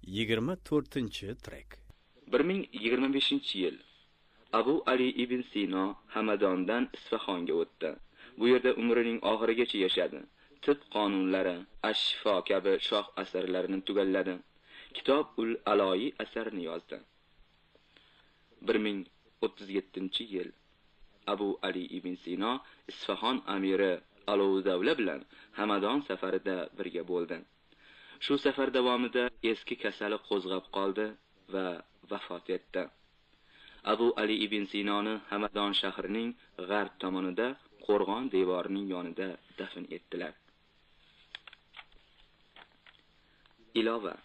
24-trek. 1025-yil Abu Ali ibn Sino Hamadondan Isfahonga o'tdi. Bu yerda umrining oxirigacha yashadi. Tib qonunlari, Ash-Shifo kabi shoh asarlarini tugalladi. Kitob ul Aloyi asarini yozdi. 1037-yil Abu Ali ibn Sino Isfahon amiri Aloudavla bilan Hamadon safarida birga bo'ldi. Shu safar davomida eski kasali qo'zg'ab qoldi va vafot etdi. Abu Ali ibn Sinoni Hamadon shahrining g'arb tomonida qo'rg'on devorining yonida dafn etdilar. Ilova.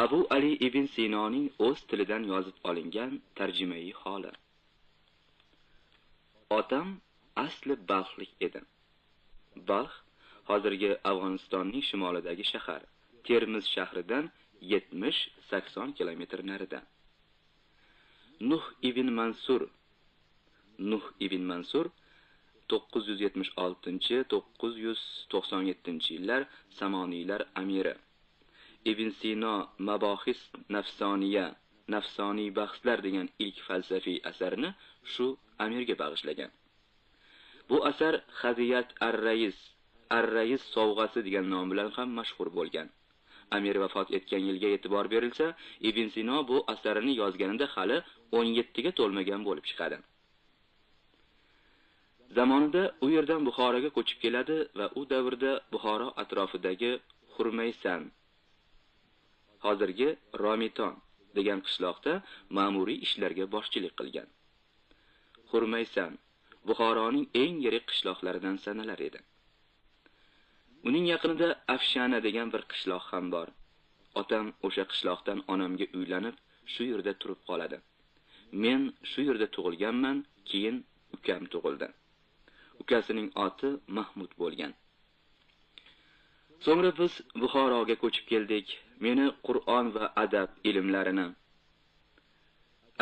Abu Ali ibn Sinoning o'z tilidan yozib olingan tarjimai holi. Otam asli Balxlik edi. Balx hozirgi Afg'onistonning shimolidagi shahar, Termiz shahridan 70-80 kilometr narida. Nuh ibn Mansur 976-997 yillar Samoniylar amiri. Ibn Sino Mabohis Nafsoniya, Nafsoniy bahslar degan ilk falsafiy asarini shu amirga bag'ishlagan. Bu asar Hadiyat ar-Rais, Ar-Rais sovg'asi degan nom bilan ham mashhur bo'lgan. Amir vafot etgan yilga e'tibor berilsa, Ibn Sino bu asarini yozganida hali 17 ga to'lmagan bo'lib chiqadi. Zamonida u yerdan Buxoroga ko'chib keladi va u davrda Buxoro atrofidagi Xurmaysan, hozirgi Romiton degan qishloqda ma'muriy ishlarga boshchilik qilgan. Xurmaysan Buxoroning eng yirik qishloqlaridan sanalar edi. Uning yaqinida Afshana degan bir qishloq ham bor. Otam o'sha qishloqdan onamga uylanib, shu yerda turib qoladi. Men shu yerda tug'ilganman, keyin ukam tug'ildi. Ukasining oti Mahmud bo'lgan. So'ngra biz Buxoroga ko'chib keldik. Meni Qur'on va adab ilmlarini,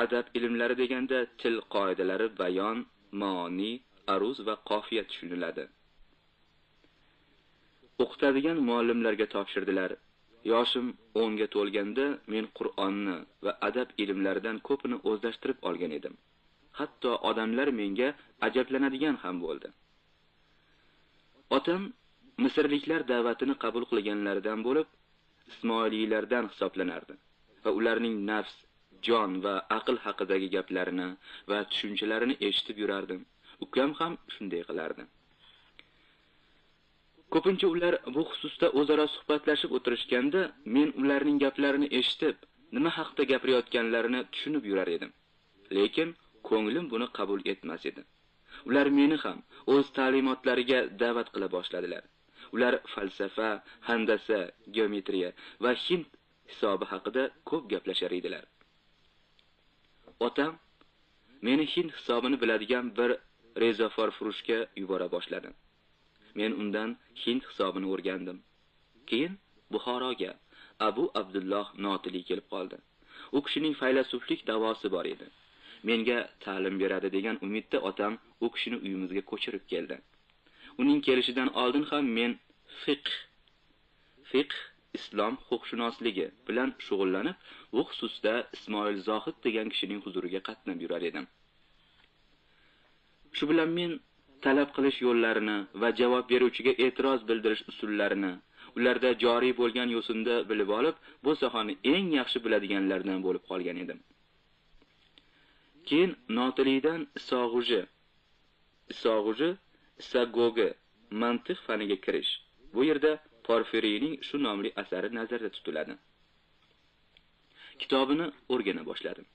adab ilmlari deganda til qoidalari, bayon, ma'oni, aruz va qofiya tushuniladi. O'qitadigan muallimlarga topshirdilar. Yoshim 10 ga to'lganda men Qur'onni va adab ilmlaridan ko'pini o'zlashtirib olgan edim. Hatto odamlar menga ajablanadigan ham bo'ldi. Otam Misrliklar da'vatini qabul qilganlaridan bo'lib, Ismoiliylardan hisoblanardi va ularning nafs, jon va aql haqidagi gaplarini va tushunchalarini eshitib yurardim. Ukam ham shunday qilardi. Ko'pincha ular bu xususda o'zaro suhbatlashib o'tirishganda, men ularning gaplarini eshitib, nima haqda gapirayotganlarini tushunib yurar edim. Lekin ko'nglim buni qabul etmas edi. Ular meni ham o'z ta'limotlariga da'vat qila boshladilar. Ular falsafa, handasa, geometriya va hind hisobi haqida ko'p gaplashar edilar. Otam meni hind hisobini biladigan bir rezaforfurushga yubora boshladi. Men undan hind hisobini o'rgandim. Keyin Buxoroga Abu Abdulloh Notiliy kelib qoldi. U kishining faylasuflik da'vosi bor edi. Menga ta'lim beradi degan umidda otam u kishini uyimizga ko'chirib keldi. Uning kelishidan oldin ham men fiqh, islom huquqshunosligi bilan shug'ullanib, bu xususda Ismoil Zohid degan kishining huzuriga qatnab yurar edim. Shu bilan men talab qilish yo'llarini va javob beruvchiga e'tiroz bildirish usullarini ularda joriy bo'lgan yo'sinda bilib olib, bu sohani eng yaxshi biladiganlardan bo'lib qolgan edim. Keyin Notiliydan Isog'uji, Isagogi mantiq faniga kirish. Bu yerda Porfiriyning shu nomli asari nazarda tutiladi. Kitobini o'rgana boshladim.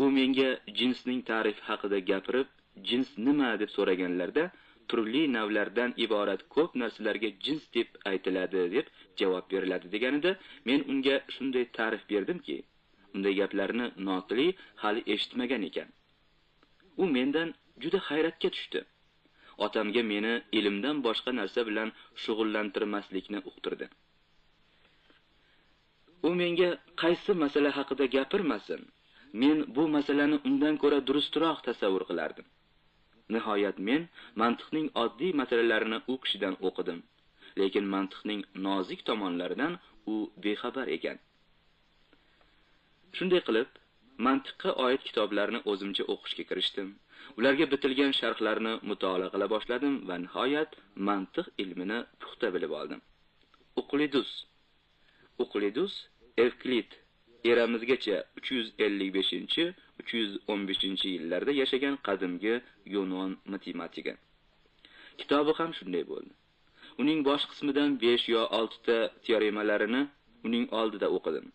U menga jinsning ta'rifi haqida gapirib, jins nima deb so'raganlarda, turli navlardan iborat ko'p narsalarga jins deb aytiladi deb javob beriladi deganida, men unga shunday ta'rif berdimki, unday gaplarni Notiliy hali eshitmagan ekan. U mendan juda hayratga tushdi. Otamga meni ilmdan boshqa narsa bilan shug'ullantirmaslikni uqtirdi. U menga qaysi masala haqida gapirmasin, men bu masalani undan ko'ra durustroq tasavvur qilardim. Nihoyat men mantiqning oddiy masalalarini u kishidan o'qidim, lekin mantiqning nozik tomonlaridan u bexabar ekan. Shunday qilib, mantiqqa oid kitoblarni o'zimcha o'qishga kirishdim. Ularga bitilgan sharhlarni mutolaa qila boshladim va nihoyat mantiq ilmini puxta bilib oldim. Uqlidus. Uqlidus Evklid eramizgacha 355-315 yillarda yashagan qadimgi Yunon matematigi. Kitobi ham shunday bo'ldi. Uning bosh qismidan 5 yo 6 ta teoremalarini uning oldida o'qidim.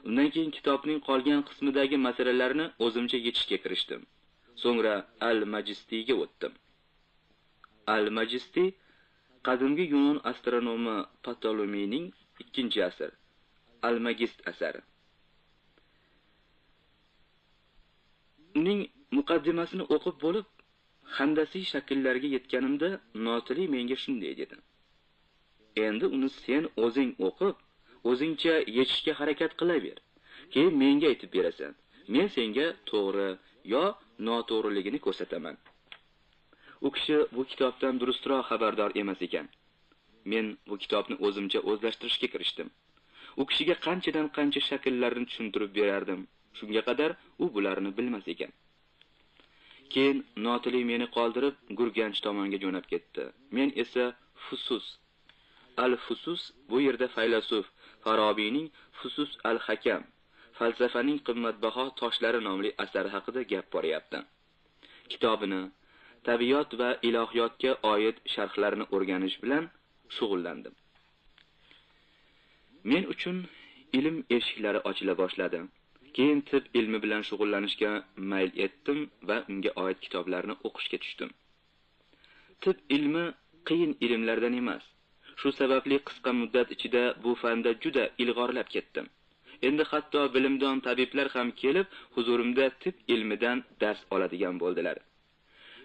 Undan keyin kitobning qolgan qismidagi masalalarni o'zimcha yechishga kirishdim. So'ngra Al-Majistiyga o'tdim. Al-Majistiy qadimgi Yunon astronomi Ptolomeyning 2-asr Almagist asari. Uning muqaddimasini o'qib bo'lib, handasiy shakllarga yetganimda Notili menga shunday dedi: "Endi uni sen o'zing o'qib, o'zingcha yechishga harakat qilaver. Keyin menga aytib berasan. Men senga to'g'ri yo noto'g'riligini ko'rsataman." U kishi bu kitobdan durustroq xabardor emas ekan. Men bu kitobni o'zimcha o'zlashtirishga kirishdim. U kishiga qanchadan qancha shakllarni tushuntirib berardim. Shunga qadar u bularni bilmas ekan. Keyin Notili meni qoldirib Gurganch tomonga jo'nab ketdi. Men esa Fusus. Al-Fusus bu yerda faylasuf Farobiyning Fusus al-Hakam, falsafaning qimmatbaho toshlari nomli asari haqida gap boryapti. Kitobini, tabiat va ilohiyotga oid sharhlarini o'rganish bilan shug'ullandim. Men uchun ilm eshiklari ochila boshladi. Keyin tib ilmi bilan shug'ullanishga mayl etdim va unga oid kitoblarni o'qishga tushdim. Tib ilmi qiyin ilmlardan emas. Shu sababli qisqa muddat ichida bu fanda juda ilg'orlab ketdim. Endi hatto bilimdon tabiblar ham kelib, huzurimda tib ilmidan dars oladigan bo'ldilar.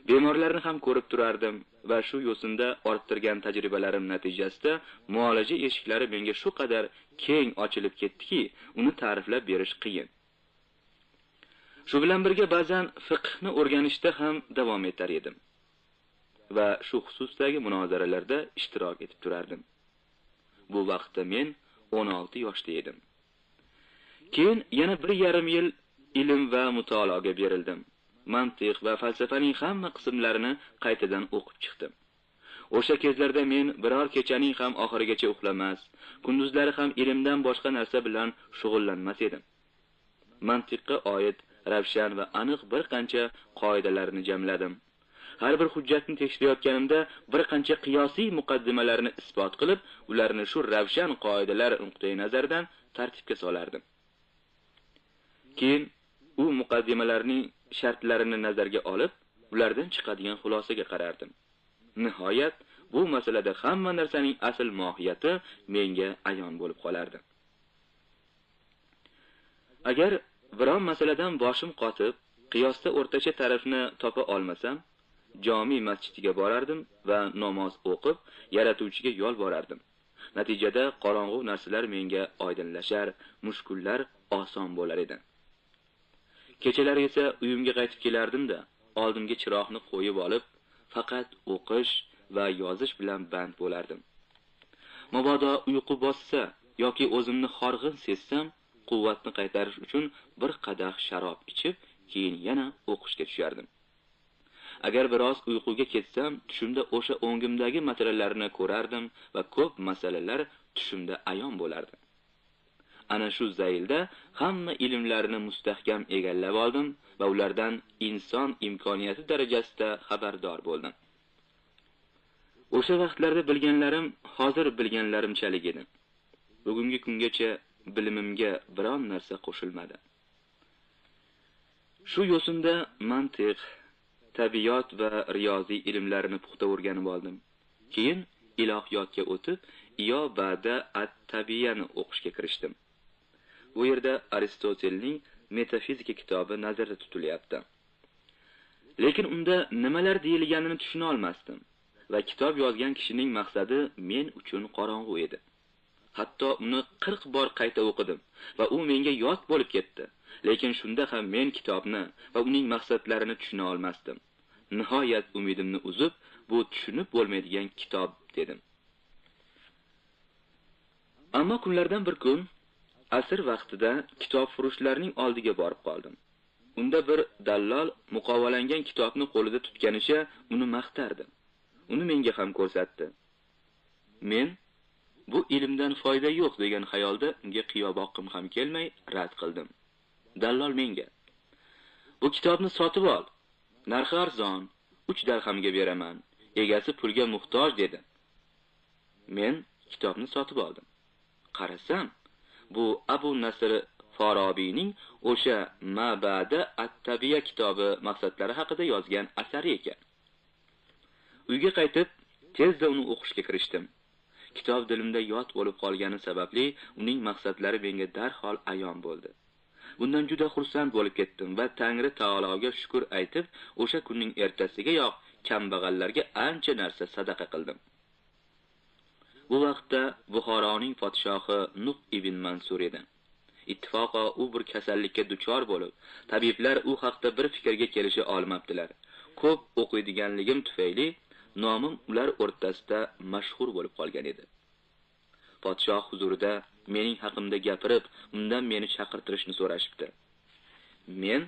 Bemorlarni ham ko'rib turardim va shu yo'sinda orttirgan tajribalarim natijasida muolaja eshiklari menga shu qadar keng ochilib ketdiki, uni ta'riflab berish qiyin. Shu bilan birga ba'zan fiqhni o'rganishda ham davom etar edim va shu xususdagi munozaralarda ishtirok etib turardim. Bu vaqtda men 16 yoshda edim. Keyin yana 1,5 yil ilm va mutolaaga berildim. Mantiq va falsafaning hamma qismlarini qaytadan o'qib chiqdim. O'sha kezlarda men biror kechaning ham oxirigacha uxlamas, kunduzlari ham ilmdan boshqa narsa bilan shug'ullanmas edim. Mantiqqa oid ravshan va aniq bir qancha qoidalarni jamladim. Har bir hujjatni tekshirayotganimda bir qancha qiyosiy muqaddimalarni isbot qilib, ularni shu ravshan qoidalar nuqtai nazaridan tartibga solardim. Keyin u muqaddimalarning shartlarini nazarga olib, ulardan chiqadigan xulosaga qarardim. Nihoyat bu masalada hamma narsaning asl mohiyati menga ayon bo'lib qolardi. Agar biron masaladan boshim qotib, qiyosda o'rtacha tarafni topa olmasam, jami masjidiga borardim va namoz o'qib, yaratuvchiga yolvorardim. Natijada qorong'u narsalar menga oydinlashar, mushkullar oson bo'lar edi. Kechalari esa uyimga qaytib kelardim-da, oldimga chiroqni qo'yib olib, faqat o'qish va yozish bilan band bo'lardim. Mabodo uyqu bossa yoki o'zimni horg'in sezsam, quvvatni qaytarish uchun bir qadah sharob ichib, keyin yana o'qishga tushardim. Agar biroz uyquga ketsam, tushimda o'sha o'ngimdagi masalalarni ko'rardim va ko'p masalalar tushimda ayon bo'lardi. Ana shu zaylda hamma ilmlarni mustahkam egallab oldim va ulardan inson imkoniyati darajasida xabardor bo'ldim. O'sha vaqtlarda bilganlarim hozir bilganlarimchalik edi. Bugungi kungacha bilimimga biron narsa qo'shilmadi. Shu yo'sinda mantiq, tabiat va riyoziy ilmlarini puxta o'rganib oldim. Keyin ilohiyotga o'tib, iyo ba'da at-tabiyani o'qishga kirishdim. Bu yerda Aristotelning Metafizika kitobi nazarda tutilyapti. Lekin unda nimalar deyilganini tushuna olmasdim va kitob yozgan kishining maqsadi men uchun qorong'u edi. Hatto uni 40 bor qayta o'qidim va u menga yod bo'lib ketdi. Lekin shunda ham men kitobni va uning maqsadlarini tushuna olmasdim. Nihoyat umidimni uzib, bu tushunib bo'lmaydigan kitob dedim. Ammo kunlardan bir kun Asr vaqtida kitobfurushlarning oldiga borib qoldim. Unda bir dallol muqovalangan kitobni qo'lida tutganicha uni maqtardi. Uni menga ham ko'rsatdi. Men bu ilmdan foyda yo'q degan xayolda unga qiyo boqqim ham kelmay rad qildim. Dallol menga: "Bu kitobni sotib ol. Narxi arzon, 3 dirhamga beraman. Egasi pulga muhtoj" dedi. Men kitobni sotib oldim. Qarasam, bu Abu Nasr Farobiyning o'sha Mabada at-Tabiya kitobi maqsadlari haqida yozgan asari ekan. Uyga qaytib, tezda uni o'qishga kirishdim. Kitob dilimda yod bo'lib qolgani sababli uning maqsadlari menga darhol ayon bo'ldi. Bundan juda xursand bo'lib ketdim va Tangri taologa shukr aytib, o'sha kunning ertasigayoq kambag'allarga ancha narsa sadaqa qildim. Bu vaqtda Buxoroning podshohi Nuh ibn Mansur edi. Ittifoqo u bir kasallikka duchor bo'lib, tabiblar u haqda bir fikrga kelisha olmabdilar. Ko'p o'qiydiganligim tufayli nomim ular o'rtasida mashhur bo'lib qolgan edi. Podshoh huzurida mening haqimda gapirib, undan meni chaqirtirishni so'rashibdi. Men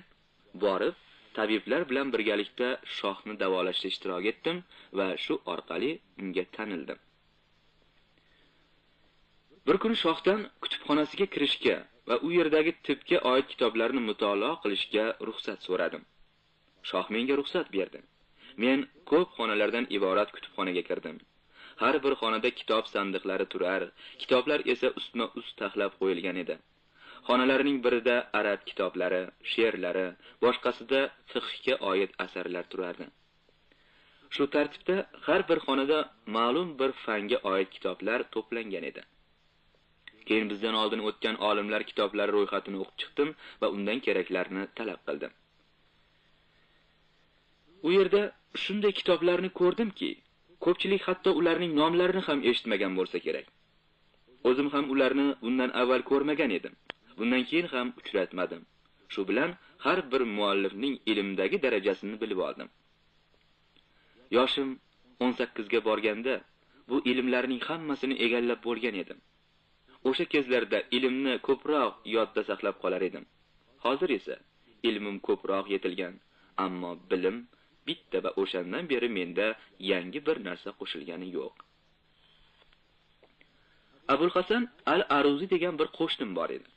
borib, tabiblar bilan birgalikda shohni davolashda ishtirok etdim va shu orqali unga tanildim. Bir kuni shohdan kutubxonasiga kirishga va u yerdagi tibga oid kitoblarni mutolaa qilishga ruxsat so'radim. Shoh menga ruxsat berdi. Men ko'p xonalardan iborat kutubxonaga kirdim. Har bir xonada kitob sandiqlari turar, kitoblar esa ustma-ust taxlab qo'yilgan edi. Xonalarning birida arab kitoblari, she'rlari, boshqasida fiqhga oid asarlar turardi. Shu tartibda har bir xonada ma'lum bir fanga oid kitoblar to'plangan edi. Keyin bizdan oldin o'tgan olimlar kitoblari ro'yxatini o'qib chiqdim va undan keraklarni talab qildim. U yerda shunday kitoblarni ko'rdimki, ko'pchilik hatto ularning nomlarini ham eshitmagan bo'lsa kerak. O'zim ham ularni bundan avval ko'rmagan edim. Bundan keyin ham uchratmadim. Shu bilan har bir muallifning ilmdagi darajasini bilib oldim. Yoshim 18 ga borganda bu ilmlarning hammasini egallab bo'lgan edim. O'sha kezlarda ilmni ko'proq yodda saqlab qolar edim. Hozir esa ilmim ko'proq yetilgan, ammo bilim bitta va o'shandan beri menda yangi bir narsa qo'shilgani yo'q. Abul Hasan al-Aruzi degan bir qo'shnim bor edi.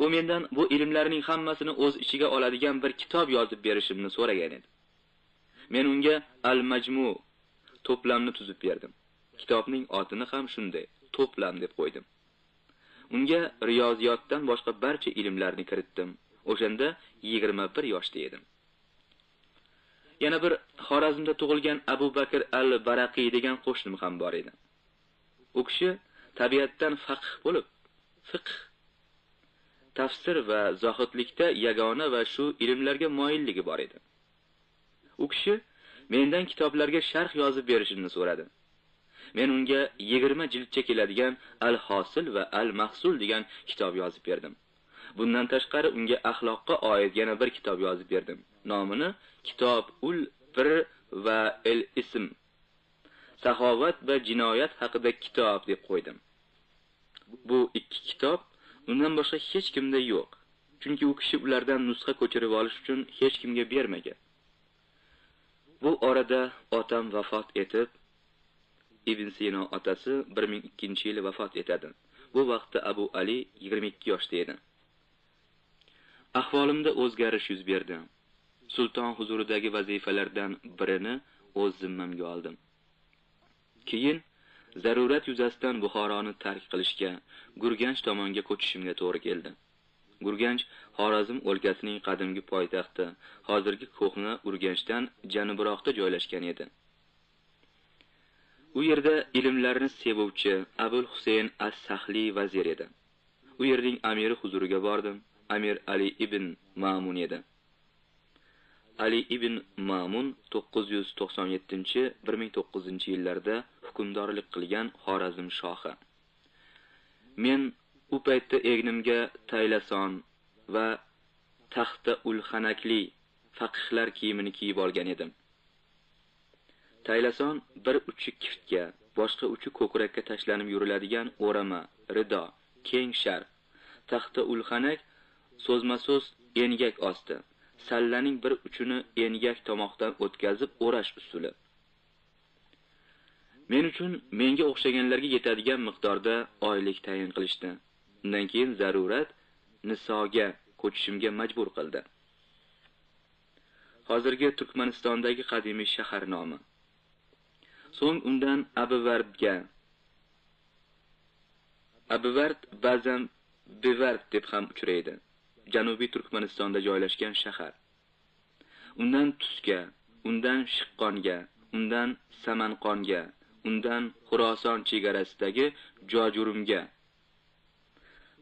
U mendan bu ilmlarning hammasini o'z ichiga oladigan bir kitob yozib berishimni so'ragan edi. Men unga al-Majmu to'plamni tuzib berdim. Kitobning otini ham shunday to'plam deb qo'ydim. Unga riyoziyotdan boshqa barcha ilmlarni kiritdim. O'shanda 21 yoshda edim. Yana bir Xorazmda tug'ilgan Abu Bakr al-Baraqiy degan qo'shnim ham bor edi. U kishi tabiatdan faqih bo'lib, fiqh, tafsir va zohidlikda yagona va shu ilmlarga moyilligi bor edi. U kishi mendan kitoblarga sharh yozib berishimni so'radi. Men unga 20 jildcha keladigan Al-Hosil va Al-Mahsul degan kitob yozib berdim. Bundan tashqari unga axloqqa oid yana bir kitob yozib berdim. Nomini Kitob ul Bir va El Ism, saxovat va jinoyat haqida kitob deb qo'ydim. Bu ikki kitob undan boshqa hech kimda yo'q. Chunki u kishi ulardan nusxa ko'chirib olish uchun hech kimga bermagan. Bu orada otam vafot etib, Ibn Sino otasi 1002-yili vafot etadi. Bu vaqtda Abu Ali 22 yoshda edi. Ahvolimda o'zgarish yuz berdi. Sulton huzuridagi vazifalardan birini o'z zimmamga oldim. Keyin zarurat yuzasidan Buxoroni tark qilishga, Gurganch tomonga ko'chishimga to'g'ri keldi. Gurganch Xorazm o'lkasining qadimgi poytaxti, hozirgi ko'hna Urganchdan janubroqda joylashgan edi. U yerda ilmlarni sevuvchi Abul Husayn as-Sahli vazir edi. U yerning amiri huzuriga bordim. Amir Ali ibn Ma'mun edi. Ali ibn Ma'mun 997-1009-yillarda hukmdorlik qilgan Xorazm shohi. Men u paytda egnimga taylason va taxta ulxanakli faqihlar kiyimini kiyib olgan edim. Taylason bir uchi kiftga, boshqa uchi ko'krakka tashlanib yuriladigan o'rama, rido, keng shar. Taxta ulxanak so'zma-so'z engak osti. Sallaning bir uchini engak tomoqdan o'tkazib o'rash usuli. Men uchun menga o'xshaganlarga yetadigan miqdorda oylik tayin qilishdi. Undan keyin zarurat Nisoga ko'chishimga majbur qildi. Hozirgi Turkmanistondagi qadimiy shahar nomi. So'ng undan Abivardga. Abivard ba'zan Bevard deb ham uchraydi. Janubiy Turkmanistonda joylashgan shahar. Undan Tusga, undan Shiqqonga, undan Samanqonga, undan Xuroson chegarasidagi Jojurumga.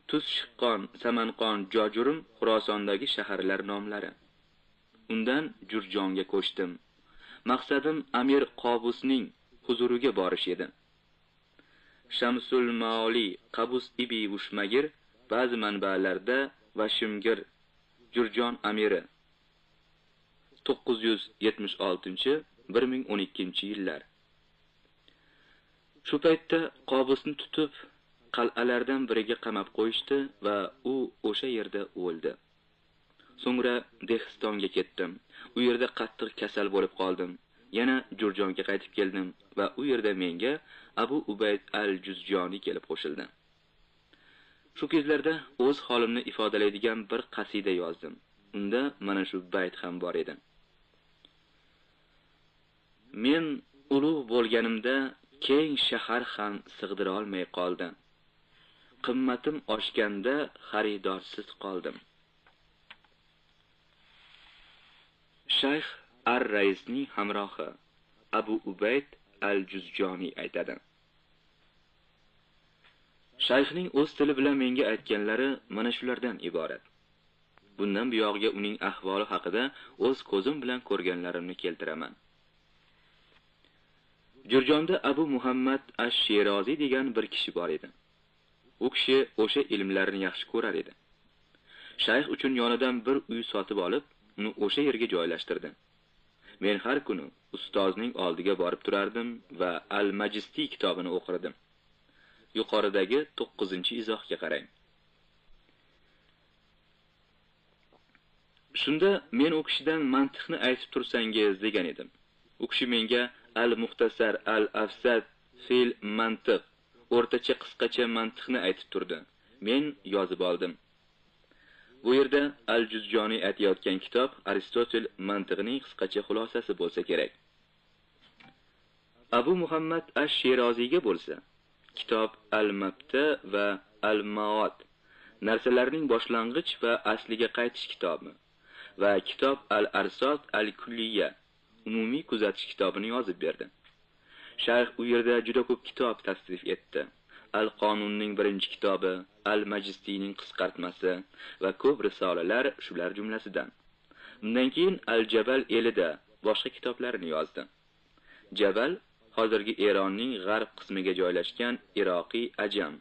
Tus, Shiqqon, Samanqon, Jojurum Xurosondagi shaharlar nomlari. Undan Jurjonga ko'chdim. Maqsadim Amir Qobusning huzuriga borish edi. Shamsul Maoli Qabus ibi Vushmagir ba'zi manbalarda Vashimgir Jurjon amiri 976-1012 yillar. Shu paytda Qobusni tutib qal'alardan biriga qamab qo'yishdi va u o'sha yerda o'ldi. So'ngra Dehistonga ketdim. U yerda qattiq kasal bo'lib qoldim. Yana Jurjonga qaytib keldim va u yerda menga Abu Ubayd al-Juzjoni kelib qo'shildi. Shu kezlarda o'z holimni ifodalaydigan bir qasida yozdim. Unda mana shu bayt ham bor edi. Men ulug' bo'lganimda keng shahar ham sig'dira olmay qoldi. Qimmatim oshganda xaridorsiz qoldim. Shayx Ar-Raisning hamrohi Abu Ubayd al-Juzjoni aytadi. Shayxning o'z tili bilan menga aytganlari mana shulardan iborat. Bundan buyog'iga uning ahvoli haqida o'z ko'zim bilan ko'rganlarimni keltiraman. Jurjonda Abu Muhammad ash-Sherozi degan bir kishi bor edi. U kishi o'sha ilmlarni yaxshi ko'rar edi. Shayx uchun yonidan bir uy sotib olib, uni o'sha yerga joylashtirdi. Men har kuni ustozning oldiga borib turardim va Al-Majisti kitobini o'qirdim. Yuqoridagi 9-izohga qarang. Shunda men u kishidan mantiqni aytib tursangiz degan edim. U kishi menga Al-Muxtasar al-Afsad fil mantiq, o'rtacha qisqacha mantiqni aytib turdi. Men yozib oldim. Bu yerda Al-Juzjoni aytayotgan kitob Aristotel mantiqining qisqacha xulosasi bo'lsa kerak. Abu Muhammad ash-Sheroziyga bo'lsa, kitob Al-Mabta va Al-Maot, narsalarning boshlang'ich va asliga qaytish kitobi va kitob Al-Arsod al-Kulliya, umumiy kuzatish kitobini yozib berdi. Shayx u yerda juda ko'p kitob tasnif etdi. Al-Qonunning birinchi kitobi, Al-Majistiyning qisqartmasi va ko'p risolalar shular jumlasidan. Undan keyin Al-Jabal elida boshqa kitoblarni yozdi. Jabal hozirgi Eronning g'arb qismiga joylashgan Iroqiy Ajam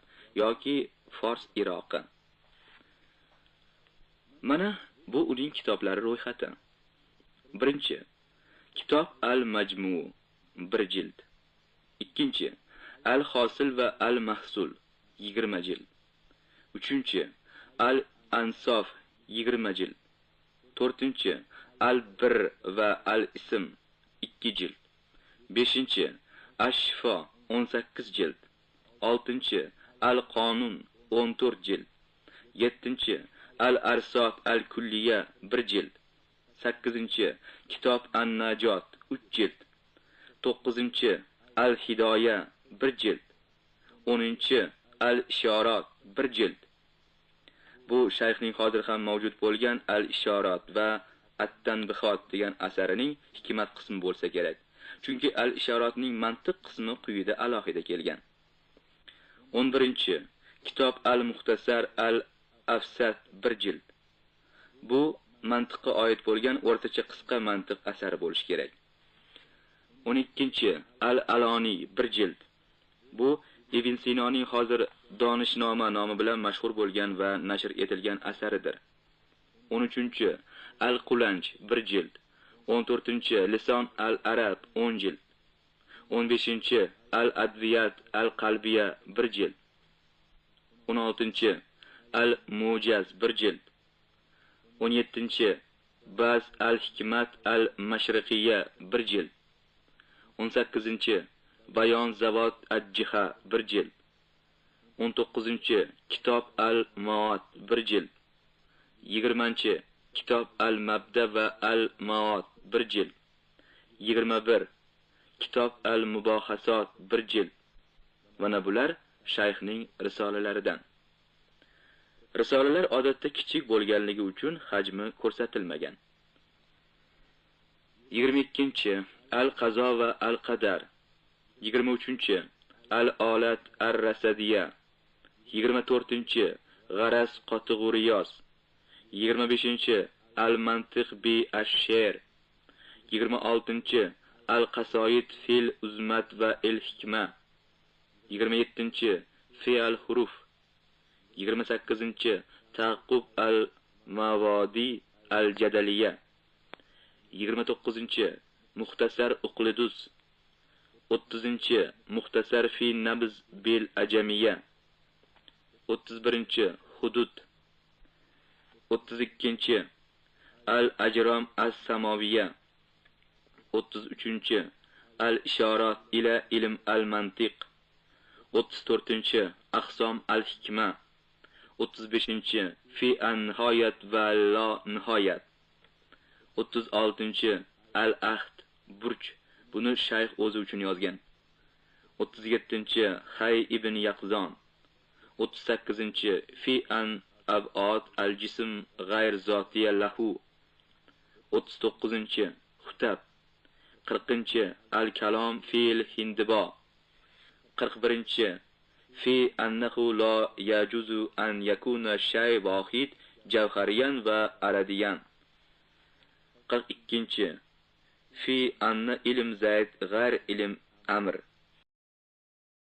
yoki Fors Iroqi. Mana bu uning kitoblari ro'yxati. Birinchi, Kitob Al-Majmu, 1 jild. Ikkinchi, Al-Hosil va Al-Mahsul, 20 jild. Uchinchi, Al-Ansof, 20 jild. To'rtinchi, Al-Bir va Al-Ism, 2 jild. Beshinchi, Ash-Shifo, 18 jild. Oltinchi, Al-Qonun, 14 jild. Yettinchi, Al-Arsot al-Kulliya, 1 jild. Sakkizinchi, Kitob an-Najot, 3 jild. To'qqizinchi, Al-Hidoya, 1 jild. 10-chi, Al-Ishorat, 1 jild. Bu shayxning hozir ham mavjud bo'lgan Al-Ishorat va At-Tanbihot degan asarining hikmat qismi bo'lsa kerak. Chunki Al-Ishoratning mantiq qismi quyida alohida kelgan. 11-chi, Kitob Al-Muxtasar al-Afsad, 1 jild. Bu mantiqqa oid bo'lgan o'rtacha qisqa mantiq asari bo'lish kerak. 12-chi, Al-Aloni, 1 jild. Bu Ibn Sinoning hozir Donishnoma nomi bilan mashhur bo'lgan va nashr etilgan asaridir. 13-chi, Al-Qulanj, 1 jild. 14-chi, Lison al-Arab, 10 jild. 15-chi, Al-Adviyat al-Qalbiya, 1 jild. 16-chi, Al-Mujaz 1 jild. 17. Baz al-Hikmat al-Mashriqiyya 1 jild. 18. Bayon Zavot ad-Jiha 1 jild. 19. Kitob al-Maot 1 jild. 20. Kitob al-Mabda va al-Maot 1 jild. 21. Kitob al-Mubohasot 1 jild. Mana bular shayxning risolalaridan. Risolalar odatda kichik bo'lganligi uchun hajmi ko'rsatilmagan. 22. Al-Qazo va al-Qadar. 23. Al-Olat ar-Rasadiya. 24. G'araz Qotig'uriyos. 25. Al-Mantiq bi ash-She'r. 26. Al-Qasoid fil Uzmat va el-Hikma. 27. Fi al-Huruf. 28. Taqub al-Mavadi al-Jadaliya. 29. Muxtasar Uqlidus. 30. Muxtasar fi Nabz bil Ajamiya. 31. Hudud. 32. Al-Ajrom as-Samaviya. 33. Al-Ishorat ila ilm al-Mantiq. 34. Ahsom al-Hikma. 35. Fi an-Nihoyat va la nihoyat. 36. Al-Ahd burch. Buni shayx o'zi uchun yozgan. 37. Hay ibn Yaqzon. 38. Fi an ab'ad al-jism g'ayr zotiya lahu. 39. Xutab. 40. Al-Kalom fil Hindibo. 41. Fi annahu la yajuzu an yakuna shay vahid javhariyan va aradiyan. 42. Fi anna ilm zayd g'ayr ilm amr.